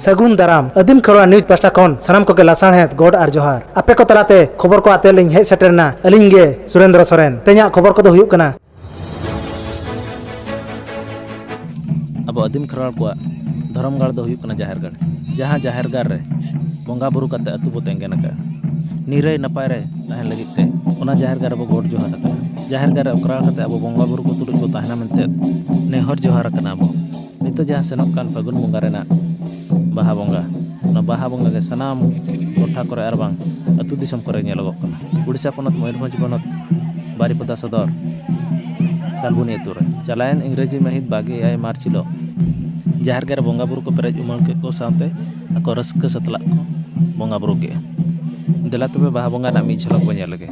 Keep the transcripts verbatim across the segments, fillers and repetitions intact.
ᱥᱟᱹᱜᱩᱱ ᱫᱟᱨᱟᱢ᱾ ᱟᱹᱫᱤᱢ ᱠᱷᱮᱨᱣᱟᱲ ᱱᱤᱭᱩᱡᱽ ᱯᱟᱦᱴᱟ ᱠᱷᱚᱱ ᱥᱟᱱᱟᱢ ᱠᱚᱜᱮ ᱞᱟᱥᱟᱲᱦᱮᱫ ᱜᱚᱰ ᱟᱨ ᱡᱚᱦᱟᱨ᱾ ᱟᱯᱮ ᱠᱚ ᱛᱟᱞᱟᱛᱮ ᱠᱷᱚᱵᱚᱨ ᱠᱚ ᱟᱛᱮ ᱞᱤᱧ ᱦᱮᱡ ᱥᱮᱴᱮᱨ ᱮᱱᱟ ᱟᱹᱞᱤᱧ ᱜᱮ ᱥᱩᱨᱮᱱᱫᱨᱚ ᱥᱚᱨᱮᱱ᱾ ᱛᱮᱦᱮᱧᱟᱜ ᱠᱷᱚᱵᱚᱨ ᱠᱚᱫᱚ ᱦᱩᱭᱩᱜ ᱠᱟᱱᱟ, ᱟᱵᱚ ᱟᱹᱫᱤᱢ ᱠᱷᱮᱨᱣᱟᱲ ᱠᱚᱣᱟᱜ ᱫᱷᱚᱨᱚᱢ ᱜᱟᱲ ᱫᱚ ᱦᱩᱭᱩᱜ ᱠᱟᱱᱟ ᱡᱟᱦᱮᱨ ᱜᱟᱲ᱾ ᱡᱟᱦᱟᱸ ᱡᱟᱦᱮᱨ ᱜᱟᱲ ᱨᱮ ᱵᱚᱸᱜᱟ ᱵᱩᱨᱩ ᱠᱟᱛᱮ ᱟᱹᱛᱩ ᱵᱚ ᱛᱮᱸᱜᱮᱱ ᱟᱠᱟᱫᱼᱟ᱾ ᱱᱤᱨᱟᱹᱭ ᱱᱟᱯᱟᱭ ᱨᱮ ᱛᱟᱦᱮᱱ ᱞᱟᱹᱜᱤᱫ ᱛᱮ ᱚᱱᱟ ᱡᱟᱦᱮᱨ ᱜᱟᱲ ᱨᱮᱵᱚ ᱜᱚᱰ ᱡᱚᱦᱟᱨ ᱟᱠᱟᱱᱟ᱾ ᱡᱟᱦᱮᱨ ᱜᱟᱲ ᱨᱮ ᱚᱠᱨᱟᱲ ᱠᱟᱛᱮ ᱟᱵᱚ ᱵᱚᱸᱜᱟ ᱵᱩᱨᱩ ᱠᱚ ᱛᱩᱞᱩᱡ ᱵᱚ ᱛᱟᱦᱮᱱᱟ ᱢᱮᱱᱛᱮ ᱱᱮᱦᱚᱨ ᱡᱚᱦᱟᱨ ᱟᱠᱟᱱᱟ ᱵᱚ᱾ ᱱᱤᱛᱚᱜ ᱡᱟᱦᱟᱸ ᱥᱮᱱᱚᱜ ᱠᱟᱱ ᱯᱷᱟᱹᱜᱩᱱ ᱵᱚᱸᱜᱟ ᱨᱮᱱᱟᱜ ᱵᱟᱦᱟ ᱵᱚᱸᱜᱟ, ᱚᱱᱟ ᱵᱟᱦᱟ ᱵᱚᱸᱜᱟ ᱜᱮ ᱥᱟᱱᱟᱢ ᱴᱚᱴᱷᱟ ᱠᱚᱨᱮ ᱟᱨ ᱵᱟᱝ ᱟᱹᱛᱩ ᱫᱤᱥᱚᱢ ᱠᱚᱨᱮ ᱧᱮᱞᱚᱜᱚᱜ ᱠᱟᱱᱟ᱾ ᱩᱲᱤᱥᱥᱟ ᱯᱚᱱᱚᱛ ᱢᱚᱭᱩᱨᱵᱷᱚᱸᱡᱽ ᱯᱚᱱᱚᱛ ᱵᱟᱨᱤᱯᱚᱫᱟ ᱥᱚᱫᱚᱨ ᱥᱟᱞᱵᱩᱱᱤ ᱟᱹᱛᱩ ᱨᱮ ᱪᱟᱞᱟᱣᱮᱱ ᱤᱝᱨᱮᱡᱤ ᱢᱟᱹᱦᱤᱛ ᱵᱟᱜᱮ ᱮᱭᱟᱭ ᱢᱟᱨᱪ ᱦᱤᱞᱳᱜ ᱡᱟᱦᱮᱨ ᱜᱟᱲ ᱨᱮ ᱵᱚᱸᱜᱟ ᱵᱩᱨᱩ ᱠᱚ ᱯᱮᱨᱮᱡ ᱩᱢᱟᱹᱲ ᱠᱮᱫ ᱠᱚ ᱥᱟᱶᱛᱮ ᱟᱠᱚ ᱨᱟᱹᱥᱠᱟᱹ ᱥᱟᱛᱞᱟᱜ ᱠᱚ ᱵᱚᱸᱜᱟ ᱵᱩᱨᱩ ᱠᱮᱫᱼᱟ᱾ ᱫᱮᱞᱟ ᱛᱚᱵᱮ ᱵᱟᱦᱟ ᱵᱚᱸᱜᱟ ᱨᱮᱱᱟᱜ ᱢᱤᱫ ᱡᱷᱟᱞᱚᱠ ᱵᱚᱱ ᱧᱮᱞ ᱞᱮᱜᱮ᱾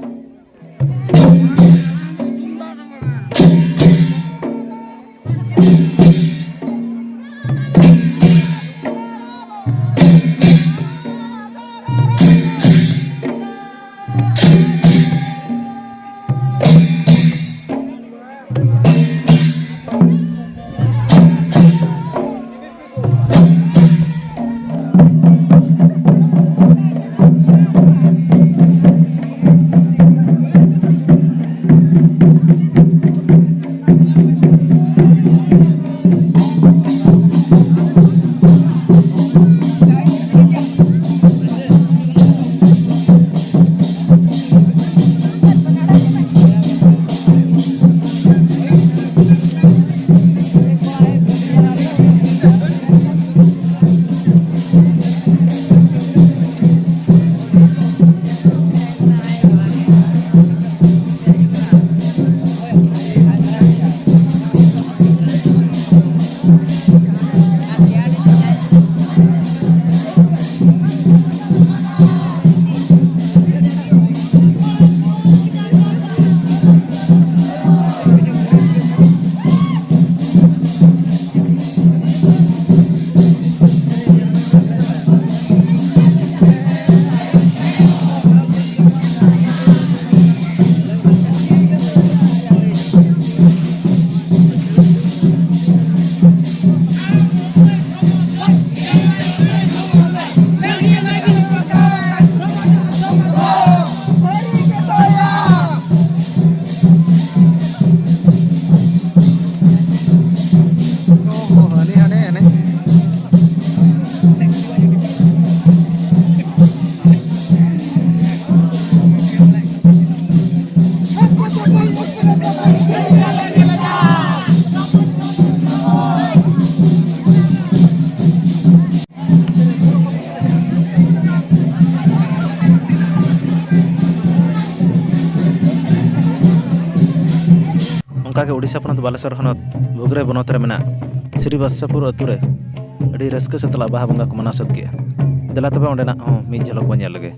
ᱚᱱᱠᱟᱜᱮ ᱳᱰᱤᱥᱟ ᱯᱚᱱᱚᱛ ᱵᱟᱞᱮᱥᱚᱨ ᱦᱚᱱᱚᱛ ᱵᱷᱩᱜᱽᱨᱟᱹ ᱵᱚᱱᱚᱛ ᱨᱮ ᱢᱮᱱᱟᱜ ᱥᱨᱤ ᱵᱟᱥᱟᱯᱩᱨ ᱟᱹᱛᱩ ᱨᱮ ᱟᱹᱰᱤ ᱨᱟᱹᱥᱠᱟᱹ ᱥᱟᱛᱞᱟᱜ ᱵᱟᱦᱟ ᱵᱚᱸᱜᱟ ᱠᱚ ᱢᱟᱱᱟᱣ ᱥᱟᱹᱛ ᱠᱮᱜᱼᱟ᱾ ᱫᱮᱞᱟ ᱛᱚᱵᱮ ᱚᱸᱰᱮᱱᱟᱜ ᱦᱚᱸ ᱢᱤᱫ ᱡᱷᱟᱞᱚᱠ ᱵᱚᱱ ᱧᱮᱞ ᱞᱮᱜᱮ᱾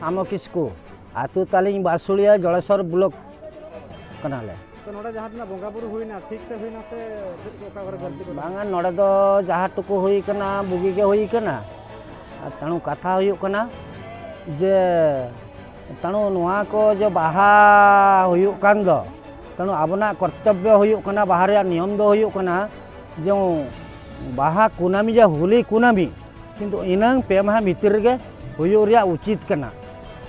ᱥᱟᱢᱚ ᱠᱤᱥᱠᱩ, ᱟᱹᱛᱩ ᱛᱟᱹᱞᱤᱧ ᱵᱟᱥᱩᱲᱤᱭᱟ, ᱡᱚᱲᱮᱥᱚᱨ ᱵᱞᱚᱠ ᱠᱟᱱᱟᱞᱮ᱾ ᱛᱚ, ᱱᱚᱰᱮ ᱡᱟᱦᱟᱸ ᱛᱤᱱᱟᱹᱜ ᱵᱚᱸᱜᱟ ᱵᱩᱨᱩ ᱦᱩᱭᱱᱟ, ᱴᱷᱤᱠ ᱛᱮ ᱦᱩᱭᱱᱟ ᱥᱮ ᱪᱮᱫ ᱠᱚ, ᱚᱠᱟ ᱠᱚᱨᱮ ᱜᱟᱹᱞᱛᱤ ᱠᱚ? ᱵᱟᱝᱟ, ᱱᱚᱰᱮ ᱫᱚ ᱡᱟᱦᱟᱸ ᱴᱩᱠᱩ ᱦᱩᱭ ᱠᱟᱱᱟ, ᱵᱩᱜᱤ ᱜᱮ ᱦᱩᱭ ᱠᱟᱱᱟ᱾ ᱟᱨ ᱛᱟᱹᱱᱩ ᱠᱟᱛᱷᱟ ᱦᱩᱭᱩᱜ ᱠᱟᱱᱟ ᱡᱮ, ᱛᱟᱹᱱᱩ ᱱᱚᱣᱟ ᱠᱚ ᱡᱮ ᱵᱟᱦᱟ ᱦᱩᱭᱩᱜ ᱠᱟᱱ ᱫᱚ, ᱛᱟᱹᱱᱩ ᱟᱵᱚᱱᱟᱜ ᱠᱚᱨᱛᱚᱵᱵᱚ ᱦᱩᱭᱩᱜ ᱠᱟᱱᱟ, ᱵᱟᱦᱟ ᱨᱮᱭᱟᱜ ᱱᱤᱭᱚᱢ ᱫᱚ ᱦᱩᱭᱩᱜ ᱠᱟᱱᱟ ᱡᱮ ᱵᱟᱦᱟ ᱠᱩᱱᱟᱹᱢᱤ, ᱡᱮ ᱦᱳᱞᱤ ᱠᱩᱱᱟᱹᱢᱤ, ᱠᱤᱱᱛᱩ ᱤᱱᱟᱹᱝ ᱯᱮ ᱢᱟᱦᱟ ᱵᱷᱤᱛᱤᱨ ᱨᱮᱜᱮ ᱦᱩᱭᱩᱜ ᱨᱮᱭᱟᱜ ᱩᱪᱤᱛ ᱠᱟᱱᱟ᱾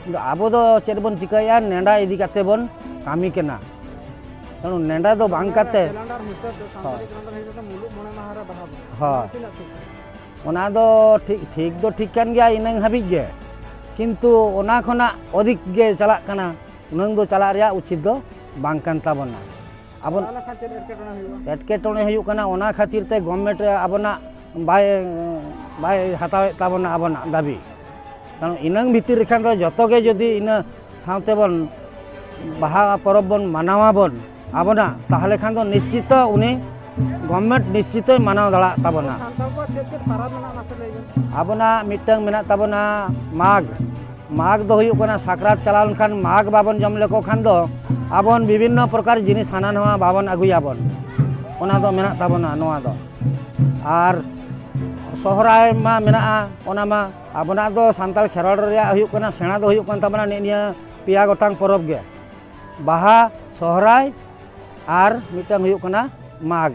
ᱠᱤᱱᱛᱩ ᱟᱵᱚ ᱫᱚ ᱪᱮᱫ ᱵᱚᱱ ᱪᱤᱠᱟᱹᱭᱮᱫᱼᱟ, ᱱᱮᱰᱟ ᱤᱫᱤ ᱠᱟᱛᱮ ᱵᱚᱱ ᱠᱟᱹᱢᱤ ᱠᱟᱱᱟ᱾ ᱠᱟᱨᱚᱱ ᱱᱮᱰᱟ ᱫᱚ ᱵᱟᱝ ᱠᱟᱛᱮ, ᱠᱮᱞᱮᱱᱰᱟᱨ ᱦᱤᱥᱟᱹᱵ ᱛᱮ, ᱥᱟᱱᱛᱟᱲᱤ ᱦᱳᱭ᱾ ᱠᱮᱞᱮᱱᱰᱟᱨ ᱦᱤᱥᱟᱹᱵ ᱛᱮ ᱢᱩᱞᱩᱜ ᱢᱚᱬᱮ ᱢᱟᱦᱟ ᱨᱮ ᱵᱟᱦᱟ ᱵᱚᱱ᱾ ᱦᱳᱭ᱾ ᱱᱚᱣᱟ ᱛᱤᱱᱟᱹᱜ ᱴᱷᱤᱠ? ᱚᱱᱟ ᱫᱚ ᱴᱷᱤᱠ, ᱴᱷᱤᱠ ᱫᱚ ᱴᱷᱤᱠ ᱠᱟᱱ ᱜᱮᱭᱟ ᱤᱱᱟᱹᱝ ᱦᱟᱹᱵᱤᱡ ᱜᱮ, ᱠᱤᱱᱛᱩ ᱚᱱᱟ ᱠᱷᱚᱱᱟᱜ ᱚᱫᱷᱤᱠ ᱜᱮ ᱪᱟᱞᱟᱜ ᱠᱟᱱᱟ, ᱩᱱᱟᱹᱝ ᱫᱚ ᱪᱟᱞᱟᱜ ᱨᱮᱭᱟᱜ ᱩᱪᱤᱛ ᱫᱚ ᱵᱟᱝ ᱠᱟᱱ ᱛᱟᱵᱚᱱᱟ᱾ ᱟᱵᱚ ᱪᱟᱞᱟᱣ ᱞᱮᱱᱠᱷᱟᱱ ᱪᱮᱫ ᱮᱴᱠᱮᱴᱚᱬᱮ ᱦᱩᱭᱩᱜᱼᱟ? ᱮᱴᱠᱮᱴᱚᱬᱮ ᱦᱩᱭᱩᱜ ᱠᱟᱱᱟ, ᱚᱱᱟ ᱠᱷᱟᱹᱛᱤᱨ ᱛᱮ ᱜᱚᱵᱷᱢᱮᱱᱴ ᱟᱵᱚᱱᱟᱜ ᱵᱟᱭ, ᱵᱟᱭ ᱦᱟᱛᱟᱣᱮᱫ ᱛᱟᱵᱚᱱᱟ ᱟᱵᱚᱱᱟᱜ ᱫᱟᱹᱵᱤ᱾ ᱠᱟᱨᱚᱱ ᱤᱱᱟᱹᱝ ᱵᱷᱤᱛᱤᱨ ᱨᱮᱠᱷᱟᱱ ᱫᱚ ᱡᱚᱛᱚ ᱜᱮ ᱡᱩᱫᱤ ᱤᱱᱟᱹ ᱥᱟᱶᱛᱮ ᱵᱚᱱ ᱵᱟᱦᱟ ᱯᱚᱨᱚᱵᱽ ᱵᱚᱱ ᱢᱟᱱᱟᱣᱟᱵᱚᱱ ᱟᱵᱚᱱᱟᱜ, ᱛᱟᱦᱚᱞᱮ ᱠᱷᱟᱱ ᱫᱚ ᱱᱤᱥᱪᱤᱛᱚ ᱩᱱᱤ ᱜᱚᱵᱷᱢᱮᱱᱴ ᱱᱤᱥᱪᱤᱛᱚᱭ ᱢᱟᱱᱟᱣ ᱫᱟᱲᱮᱭᱟᱜ ᱛᱟᱵᱚᱱᱟ᱾ ᱥᱟᱱᱛᱟᱲ ᱠᱚᱣᱟᱜ ᱪᱮᱫ ᱪᱮᱫ ᱯᱟᱨᱟᱵᱽ ᱢᱮᱱᱟᱜᱼᱟ, ᱢᱟᱥᱮ ᱞᱟᱹᱭ ᱵᱮᱱ? ᱟᱵᱚᱱᱟᱜ ᱢᱤᱫᱴᱟᱝ ᱢᱮᱱᱟᱜ ᱛᱟᱵᱚᱱᱟ ᱢᱟᱜᱽ᱾ ᱢᱟᱜᱽ ᱫᱚ ᱦᱩᱭᱩᱜ ᱠᱟᱱᱟ ᱥᱟᱠᱨᱟᱛ ᱪᱟᱞᱟᱣ ᱞᱮᱱᱠᱷᱟᱱ ᱢᱟᱜᱽ ᱵᱟᱵᱚᱱ ᱡᱚᱢ ᱞᱮᱠᱚ ᱠᱷᱟᱱ ᱫᱚ ᱟᱵᱚᱱ ᱵᱤᱵᱷᱤᱱᱱᱚ ᱯᱨᱚᱠᱟᱨ ᱡᱤᱱᱤᱥ ᱦᱟᱱᱟ ᱱᱟᱣᱟ ᱵᱟᱵᱚᱱ ᱟᱹᱜᱩᱭᱟᱵᱚᱱ, ᱚᱱᱟ ᱫᱚ ᱢᱮᱱᱟᱜ ᱛᱟᱵᱚᱱᱟ ᱱᱚᱣᱟ ᱫᱚ᱾ ᱟᱨ ᱥᱚᱦᱨᱟᱭ ᱢᱟ ᱢᱮᱱᱟᱜᱼᱟ, ᱚᱱᱟ ᱢᱟ ᱟᱵᱚᱱᱟᱜ ᱫᱚ ᱥᱟᱱᱛᱟᱲ ᱠᱷᱮᱨᱣᱟᱲ ᱨᱮᱭᱟᱜ ᱦᱩᱭᱩᱜ ᱠᱟᱱᱟ, ᱥᱮᱬᱟ ᱫᱚ ᱦᱩᱭᱩᱜ ᱠᱟᱱ ᱛᱟᱵᱚᱱᱟ ᱱᱤᱜ ᱱᱤᱭᱟᱹ ᱯᱮᱭᱟ ᱜᱚᱴᱟᱝ ᱯᱚᱨᱚᱵᱽ ᱜᱮ, ᱵᱟᱦᱟ, ᱥᱚᱦᱨᱟᱭ ᱟᱨ ᱢᱤᱫᱴᱟᱝ ᱦᱩᱭᱩᱜ ᱠᱟᱱᱟ ᱢᱟᱜᱽ᱾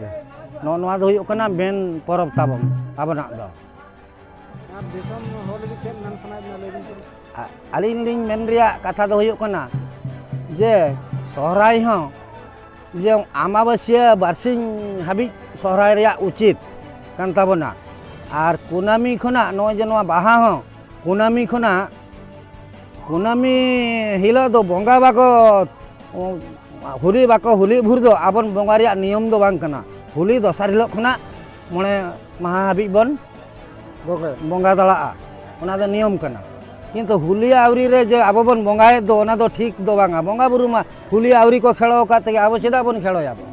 ᱱᱚᱜᱼᱚ ᱱᱚᱣᱟ ᱫᱚ ᱦᱩᱭᱩᱜ ᱠᱟᱱᱟ ᱢᱮᱱ ᱯᱚᱨᱚᱵᱽ ᱛᱟᱵᱚᱱ ᱟᱵᱚᱱᱟᱜ ᱫᱚ᱾ ᱟᱨ ᱫᱤᱥᱚᱢ ᱦᱚᱲ ᱞᱟᱹᱜᱤᱫ ᱪᱮᱫ ᱢᱮᱱ ᱥᱟᱱᱟᱭᱮᱫ ᱵᱮᱱᱟ, ᱞᱟᱹᱭ ᱵᱮᱱ ᱥᱮ? ᱟ-, ᱟᱹᱞᱤᱧ ᱞᱤᱧ ᱢᱮᱱ ᱨᱮᱭᱟᱜ ᱠᱟᱛᱷᱟ ᱫᱚ ᱦᱩᱭᱩᱜ ᱠᱟᱱᱟ ᱡᱮ ᱥᱚᱦᱨᱟᱭ ᱦᱚᱸ ᱡᱮ ᱟᱢᱟᱵᱟᱹᱥᱭᱟᱹ ᱵᱟᱨᱥᱤᱧ ᱦᱟᱹᱵᱤᱡ ᱥᱚᱦᱨᱟᱭ ᱨᱮᱭᱟᱜ ᱩᱪᱤᱛ ᱠᱟᱱ ᱛᱟᱵᱚᱱᱟ᱾ ᱟᱨ ᱠᱩᱱᱟᱹᱢᱤ ᱠᱷᱚᱱᱟᱜ ᱱᱚᱜᱼᱚᱭ ᱡᱮ ᱱᱚᱣᱟ ᱵᱟᱦᱟ ᱦᱚᱸ ᱠᱩᱱᱟᱹᱢᱤ ᱠᱷᱚᱱᱟᱜ, ᱠᱩᱱᱟᱹᱢᱤ ᱦᱤᱞᱳᱜ ᱫᱚ ᱵᱚᱸᱜᱟ ᱵᱟᱠᱚ, ᱚ, ᱦᱳᱞᱤ ᱵᱟᱠᱚ, ᱦᱳᱞᱤ ᱵᱷᱳᱨ ᱫᱚ ᱟᱵᱚᱱ ᱵᱚᱸᱜᱟ ᱨᱮᱭᱟᱜ ᱱᱤᱭᱚᱢ ᱫᱚ ᱵᱟᱝ ᱠᱟᱱᱟ᱾ ᱦᱳᱞᱤ ᱫᱚᱥᱟᱨ ᱦᱤᱞᱳᱜ ᱠᱷᱚᱱᱟᱜ ᱢᱚᱬᱮ ᱢᱟᱦᱟ ᱦᱟᱹᱵᱤᱡ ᱵᱚᱱ ᱵᱚᱸᱜᱟ᱾ ᱵᱚᱸᱜᱟ ᱫᱟᱲᱮᱭᱟᱜᱼᱟ, ᱚᱱᱟ ᱫᱚ ᱱᱤᱭᱚᱢ ᱠᱟᱱᱟ᱾ ᱠᱤᱱᱛᱩ ᱦᱳᱞᱤ ᱟᱹᱣᱨᱤ ᱨᱮ ᱡᱮ ᱟᱵᱚ ᱵᱚᱱ ᱵᱚᱸᱜᱟᱭᱮᱫ ᱫᱚ, ᱚᱱᱟ ᱫᱚ ᱴᱷᱤᱠ ᱫᱚ ᱵᱟᱝᱟ᱾ ᱵᱚᱸᱜᱟ ᱵᱩᱨᱩ ᱢᱟ ᱦᱳᱞᱤ ᱟᱹᱣᱨᱤ ᱠᱚ ᱠᱷᱮᱲᱚ ᱟᱠᱟᱫ ᱛᱮᱜᱮ ᱟᱵᱚ ᱪᱮᱫᱟᱜ ᱵᱚᱱ ᱠᱷᱮᱲᱚᱭᱟᱵᱚᱱ?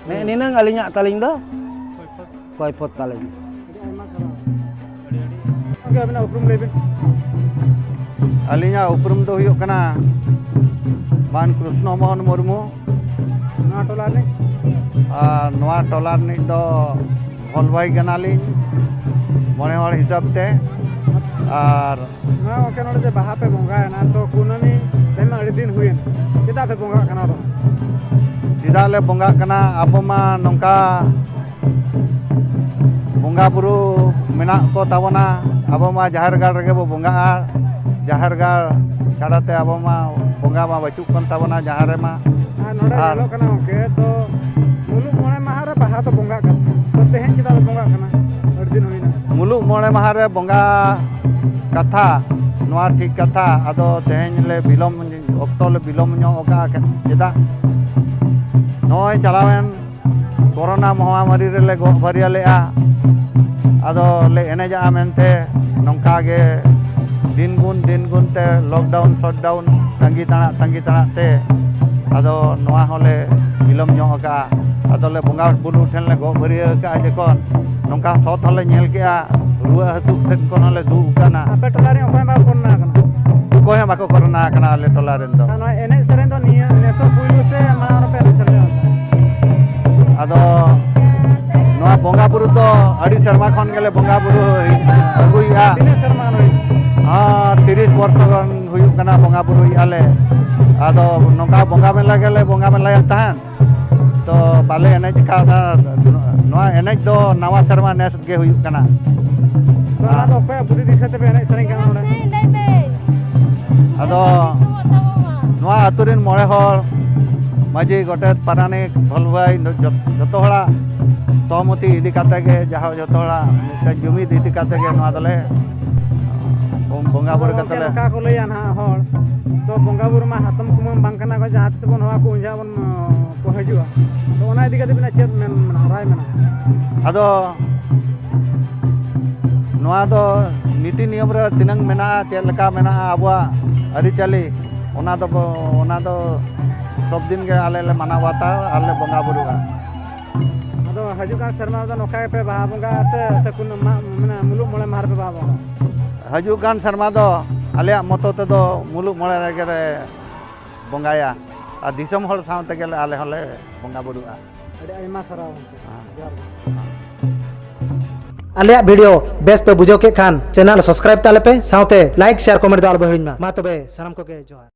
ᱱᱮᱜᱼᱮ ᱱᱤᱱᱟᱹᱝ ᱟᱹᱞᱤᱧᱟᱜ ᱛᱟᱹᱞᱤᱧ ᱫᱚ ᱠᱚᱭᱯᱷᱚᱛ ᱛᱟᱹᱞᱤᱧ᱾ ᱜᱚᱢᱠᱮ, ᱟᱹᱵᱤᱱᱟᱜ ᱩᱯᱨᱩᱢ ᱞᱟᱹᱭ ᱵᱤᱱ᱾ ᱟᱹᱞᱤᱧᱟᱜ ᱩᱯᱨᱩᱢ ᱫᱚ ᱦᱩᱭᱩᱜ ᱠᱟᱱᱟ ᱢᱟᱱ ᱠᱨᱤᱥᱱᱚ ᱢᱳᱦᱚᱱ ᱢᱩᱨᱢᱩ᱾ ᱱᱚᱣᱟ ᱴᱚᱞᱟ ᱨᱤᱱᱤᱡ? ᱟᱨ ᱱᱚᱣᱟ ᱴᱚᱞᱟ ᱨᱤᱱᱤᱡ ᱫᱚ ᱵᱷᱚᱞᱵᱷᱟᱭ ᱠᱟᱱᱟᱞᱤᱧ, ᱢᱚᱬᱮ ᱦᱚᱲ ᱦᱤᱥᱟᱹᱵ ᱛᱮ᱾ ᱟᱨ ᱱᱚᱣᱟ ᱜᱚᱢᱠᱮ, ᱱᱚᱰᱮ ᱡᱮ ᱵᱟᱦᱟ ᱯᱮ ᱵᱚᱸᱜᱟᱭᱮᱱᱟ, ᱛᱚ ᱠᱩᱱᱟᱹᱢᱤ ᱛᱮᱦᱮᱧ ᱢᱟ ᱟᱹᱰᱤ ᱫᱤᱱ ᱦᱩᱭᱮᱱ, ᱪᱮᱫᱟᱜ ᱯᱮ ᱵᱚᱸᱜᱟᱜ ᱠᱟᱱᱟ ᱟᱫᱚ? ᱪᱮᱫᱟᱜ ᱞᱮ ᱵᱚᱸᱜᱟᱜ ᱠᱟᱱᱟ? ᱟᱵᱚ ᱢᱟ ᱱᱚᱝᱠᱟ ᱵᱚᱸᱜᱟ ᱵᱩᱨᱩ ᱢᱮᱱᱟᱜ ᱠᱚ ᱛᱟᱵᱚᱱᱟ, ᱟᱵᱚ ᱢᱟ ᱡᱟᱦᱮᱨ ᱜᱟᱲ ᱨᱮᱜᱮ ᱵᱚ ᱵᱚᱸᱜᱟᱜᱼᱟ᱾ ᱡᱟᱦᱮᱨ ᱜᱟᱲ ᱪᱷᱟᱲᱟ ᱛᱮ ᱟᱵᱚ ᱢᱟ ᱵᱚᱸᱜᱟ ᱢᱟ ᱵᱟᱹᱪᱩᱜ ᱠᱟᱱ ᱛᱟᱵᱚᱱᱟ ᱡᱟᱦᱟᱸ ᱨᱮᱢᱟ᱾ ᱟᱨ ᱱᱚᱰᱮ ᱟᱨ ᱧᱮᱞᱚᱜ ᱠᱟᱱᱟ ᱜᱚᱢᱠᱮ, ᱛᱚ ᱢᱩᱞᱩᱜ ᱢᱚᱬᱮ ᱢᱟᱦᱟ ᱨᱮ ᱵᱟᱦᱟ ᱫᱚ ᱵᱚᱸᱜᱟᱜ ᱠᱟᱱᱟ, ᱛᱚ ᱛᱮᱦᱮᱧ ᱪᱮᱫᱟᱜ ᱞᱮ ᱵᱚᱸᱜᱟᱜ ᱠᱟᱱᱟ? ᱟᱹᱰᱤ ᱫᱤᱱ ᱦᱩᱭᱱᱟ᱾ ᱢᱩᱞᱩᱜ ᱢᱚᱬᱮ ᱢᱟᱦᱟ ᱨᱮ ᱵᱚᱸᱜᱟ ᱠᱟᱛᱷᱟ, ᱱᱚᱣᱟ ᱴᱷᱤᱠ ᱠᱟᱛᱷᱟ᱾ ᱟᱫᱚ ᱛᱮᱦᱮᱧ ᱞᱮ ᱵᱤᱞᱚᱢ, ᱚᱠᱛᱚ ᱞᱮ ᱵᱤᱞᱚᱢ ᱧᱚᱜ ᱟᱠᱟᱫᱼᱟ᱾ ᱪᱮᱫᱟᱜ? ᱱᱚᱜᱼᱚᱭ ᱪᱟᱞᱟᱣᱮᱱ ᱠᱳᱨᱳᱱᱟ ᱢᱚᱦᱟᱢᱟᱨᱤ ᱨᱮᱞᱮ ᱜᱚᱜ ᱵᱷᱟᱹᱨᱭᱟᱹ ᱞᱮᱫᱼᱟ᱾ ᱟᱫᱚ ᱞᱮ ᱮᱱᱮᱡᱟᱜᱼᱟ ᱢᱮᱱᱛᱮ ᱱᱚᱝᱠᱟ ᱜᱮ ᱫᱤᱱ ᱜᱩᱱ ᱫᱤᱱ ᱜᱩᱱ ᱛᱮ lockdown shutdown ᱛᱟᱺᱜᱤ ᱛᱟᱲᱟᱜ ᱛᱟᱺᱜᱤ ᱛᱟᱲᱟᱜ ᱛᱮ ᱟᱫᱚ ᱱᱚᱣᱟ ᱦᱚᱸᱞᱮ ᱵᱤᱞᱚᱢ ᱧᱚᱜ ᱟᱠᱟᱜᱼᱟ᱾ ᱟᱫᱚ ᱞᱮ ᱵᱚᱸᱜᱟ ᱵᱩᱨᱩ ᱴᱷᱮᱱ ᱞᱮ ᱜᱚᱜ ᱵᱷᱟᱹᱨᱭᱟᱹ ᱟᱠᱟᱜᱼᱟ ᱡᱚᱠᱷᱚᱱ ᱱᱚᱝᱠᱟ ᱥᱚᱛ ᱦᱚᱸᱞᱮ ᱧᱮᱞ ᱠᱮᱜᱼᱟ, ᱨᱩᱣᱟᱹ ᱦᱟᱹᱥᱩ ᱴᱷᱮᱱ ᱠᱷᱚᱱ ᱦᱚᱸᱞᱮ ᱫᱩᱜ ᱟᱠᱟᱱᱟ᱾ ᱟᱯᱮ ᱴᱚᱞᱟ ᱨᱮ ᱚᱠᱚᱭ ᱵᱟᱠᱚ ᱠᱳᱨᱳᱱᱟ ᱟᱠᱟᱱᱟ? ᱚᱠᱚᱭ ᱦᱚᱸ ᱵᱟᱠᱚ ᱠᱳᱨᱳᱱᱟ ᱟᱠᱟᱱᱟ ᱟᱞᱮ ᱴᱚᱞᱟ ᱨᱮᱱ ᱫᱚ᱾ ᱟᱨ ᱱᱚᱣᱟ ᱮᱱᱮᱡ ᱥᱮᱨᱮᱧ ᱫᱚ ᱱᱤᱭᱟᱹ ᱱᱮᱥᱚᱜ ᱯᱩᱭᱞᱩ ᱥᱮ ᱢᱟᱲᱟᱝ ᱨᱮᱯᱮ ᱮᱱᱮᱡ ᱥᱮᱨᱮᱧ ᱞᱮᱫᱟ? ᱟᱫᱚ ᱱᱚᱣᱟ ᱵᱚᱸᱜᱟ ᱵᱩᱨᱩ ᱫᱚ ᱟᱹᱰᱤ ᱥᱮᱨᱢᱟ ᱠᱷᱚᱱ ᱜᱮᱞᱮ ᱵᱚᱸᱜᱟ ᱵᱩᱨᱩ ᱟᱹᱜᱩᱭᱮᱫᱼᱟ᱾ ᱛᱤᱱᱟᱹᱜ ᱥᱮᱨᱢᱟ ᱜᱟᱱ ᱦᱩᱭ? ᱦᱮᱸ, ᱛᱤᱨᱤᱥ ᱵᱚᱨᱥᱚ ᱜᱟᱱ ᱦᱩᱭᱩᱜ ᱠᱟᱱᱟ ᱵᱚᱸᱜᱟ ᱵᱩᱨᱩᱭᱮᱫᱼᱟ ᱞᱮ᱾ ᱟᱫᱚ ᱱᱚᱝᱠᱟ ᱵᱚᱸᱜᱟ ᱢᱮᱞᱟ ᱜᱮᱞᱮ ᱵᱚᱸᱜᱟ ᱢᱮᱞᱟᱭᱮᱫ ᱛᱟᱦᱮᱸᱫ, ᱛᱚ ᱵᱟᱞᱮ ᱮᱱᱮᱡ ᱟᱠᱟᱫᱟ᱾ ᱱᱚᱣᱟ ᱮᱱᱮᱡ ᱫᱚ ᱱᱟᱣᱟ ᱥᱮᱨᱢᱟ ᱱᱮᱥ ᱜᱮ ᱦᱩᱭᱩᱜ ᱠᱟᱱᱟ᱾ ᱛᱚ ᱚᱱᱟ ᱫᱚ ᱚᱠᱚᱭᱟᱜ ᱵᱩᱫᱷᱤ ᱫᱤᱥᱟᱹ ᱛᱮᱯᱮ ᱮᱱᱮᱡ ᱥᱮᱨᱮᱧ ᱠᱟᱱᱟ ᱱᱚᱰᱮ? ᱟᱫᱚ ᱱᱚᱣᱟ ᱟᱹᱛᱩ ᱨᱮᱱ ᱢᱚᱬᱮ ᱦᱚᱲ, ᱢᱟᱹᱡᱷᱤ, ᱜᱚᱰᱮᱛ, ᱯᱟᱨᱟᱱᱤᱠ, ᱵᱷᱚᱞᱵᱷᱟᱹᱭ, ᱡᱚᱛ-, ᱡᱚᱛᱚ ᱦᱚᱲᱟᱜ ᱥᱚᱦᱚᱢᱚᱛᱤ ᱤᱫᱤ ᱠᱟᱛᱮ ᱜᱮ, ᱡᱟᱦᱟᱸ ᱡᱚᱛᱚ ᱦᱚᱲᱟᱜ ᱢᱤᱫᱴᱮᱱ ᱡᱩᱢᱤᱫ ᱤᱫᱤ ᱠᱟᱛᱮ ᱜᱮ ᱱᱚᱣᱟ ᱫᱚᱞᱮ ᱵᱚᱸᱜᱟ ᱵᱩᱨᱩ ᱠᱟᱛᱮ ᱞᱮ ᱚᱱᱠᱟ ᱠᱚ ᱞᱟᱹᱭᱟ ᱱᱟᱦᱟᱜ ᱦᱚᱲ, ᱵᱚᱸᱜᱟ ᱵᱩᱨᱩ ᱢᱟ ᱦᱟᱛᱚᱢ ᱠᱩᱢᱟᱹᱝ ᱵᱟᱝ ᱠᱟᱱᱟ ᱠᱚ, ᱡᱟᱦᱟᱸ ᱛᱤᱥ ᱵᱚᱱ ᱦᱚᱦᱚ ᱟᱠᱚ ᱩᱱ ᱡᱚᱦᱚᱜ ᱵᱚᱱ, ᱠᱚ ᱦᱤᱡᱩᱜᱼᱟ᱾ ᱛᱚ ᱚᱱᱟ ᱤᱫᱤ ᱠᱟᱛᱮ ᱵᱤᱱᱟᱜ ᱪᱮᱫ ᱢᱮᱱ ᱢᱮᱱᱟᱜᱼᱟ, ᱨᱟᱭ ᱢᱮᱱᱟᱜᱼᱟ? ᱟᱫᱚ ᱱᱚᱣᱟ ᱫᱚ ᱱᱤᱛᱤ ᱱᱤᱭᱚᱢ ᱨᱮ ᱛᱤᱱᱟᱹᱝ ᱢᱮᱱᱟᱜᱼᱟ, ᱪᱮᱫ ᱞᱮᱠᱟ ᱢᱮᱱᱟᱜᱼᱟ ᱟᱵᱚᱣᱟᱜ ᱟᱹᱨᱤᱪᱟᱹᱞᱤ, ᱚᱱᱟ ᱫᱚ ᱵᱚ-, ᱚᱱᱟ ᱫᱚ ᱥᱚᱵ ᱫᱤᱱ ᱜᱮ ᱟᱞᱮ ᱞᱮ ᱢᱟᱱᱟᱣ ᱵᱟᱛᱟᱣᱟ ᱟᱨ ᱞᱮ ᱵᱚᱸᱜᱟ ᱵᱩᱨᱩᱜᱼᱟ᱾ ᱟᱫᱚ ᱦᱤᱡᱩᱜ ᱠᱟᱱ ᱥᱮᱨᱢᱟ ᱨᱮᱫᱚ ᱱᱚᱝᱠᱟ ᱜᱮᱯᱮ ᱵᱟᱦᱟ ᱵᱚᱸᱜᱟᱜᱼᱟ ᱥᱮ, ᱥᱮ ᱠᱩᱱᱟᱹ ᱢᱟᱜ, ᱢᱟᱱᱮ ᱢᱩᱞᱩᱜ ᱢᱚᱬᱮ ᱢᱟᱦᱟ ᱨᱮᱯᱮ ᱵᱟᱦᱟ ᱵᱚᱸᱜᱟᱜᱼᱟ? ᱦᱤᱡᱩᱜ ᱠᱟᱱ ᱥᱮᱨᱢᱟ ᱫᱚ ᱟᱞᱮᱭᱟᱜ ᱢᱚᱛᱚ ᱛᱮᱫᱚ ᱢᱩᱞᱩᱜ ᱢᱚᱬᱮ ᱨᱮᱜᱮ ᱞᱮ ᱵᱚᱸᱜᱟᱭᱟ ᱟᱨ ᱫᱤᱥᱚᱢ ᱦᱚᱲ ᱥᱟᱶ ᱛᱮᱜᱮ ᱞᱮ, ᱟᱞᱮ ᱦᱚᱸᱞᱮ ᱵᱚᱸᱜᱟ ᱵᱩᱨᱩᱜᱼᱟ᱾ ᱟᱹᱰᱤ ᱟᱭᱢᱟ ᱥᱟᱨᱦᱟᱣ ᱜᱚᱢᱠᱮ᱾ ᱦᱮᱸ᱾ ᱡᱚᱦᱟᱨ ᱜᱮ᱾ ᱟᱞᱮᱭᱟᱜ ᱵᱷᱤᱰᱤᱭᱳ ᱵᱮᱥ ᱯᱮ ᱵᱩᱡᱷᱟᱹᱣ ᱠᱮᱫ ᱠᱷᱟᱱ ᱪᱮᱱᱮᱞ ᱥᱟᱵᱥᱠᱨᱟᱭᱤᱵ ᱛᱟᱞᱮ ᱯᱮ, ᱥᱟᱶᱛᱮ ᱞᱟᱭᱤᱠ, ᱥᱮᱭᱟᱨ, ᱠᱚᱢᱮᱱᱴ ᱫᱚ ᱟᱞᱚ ᱯᱮ ᱦᱤᱲᱤᱧ ᱢᱟ᱾ ᱢᱟ ᱛᱚᱵᱮ ᱥᱟᱱᱟᱢ ᱠᱚᱜᱮ ᱡᱚᱦᱟᱨ᱾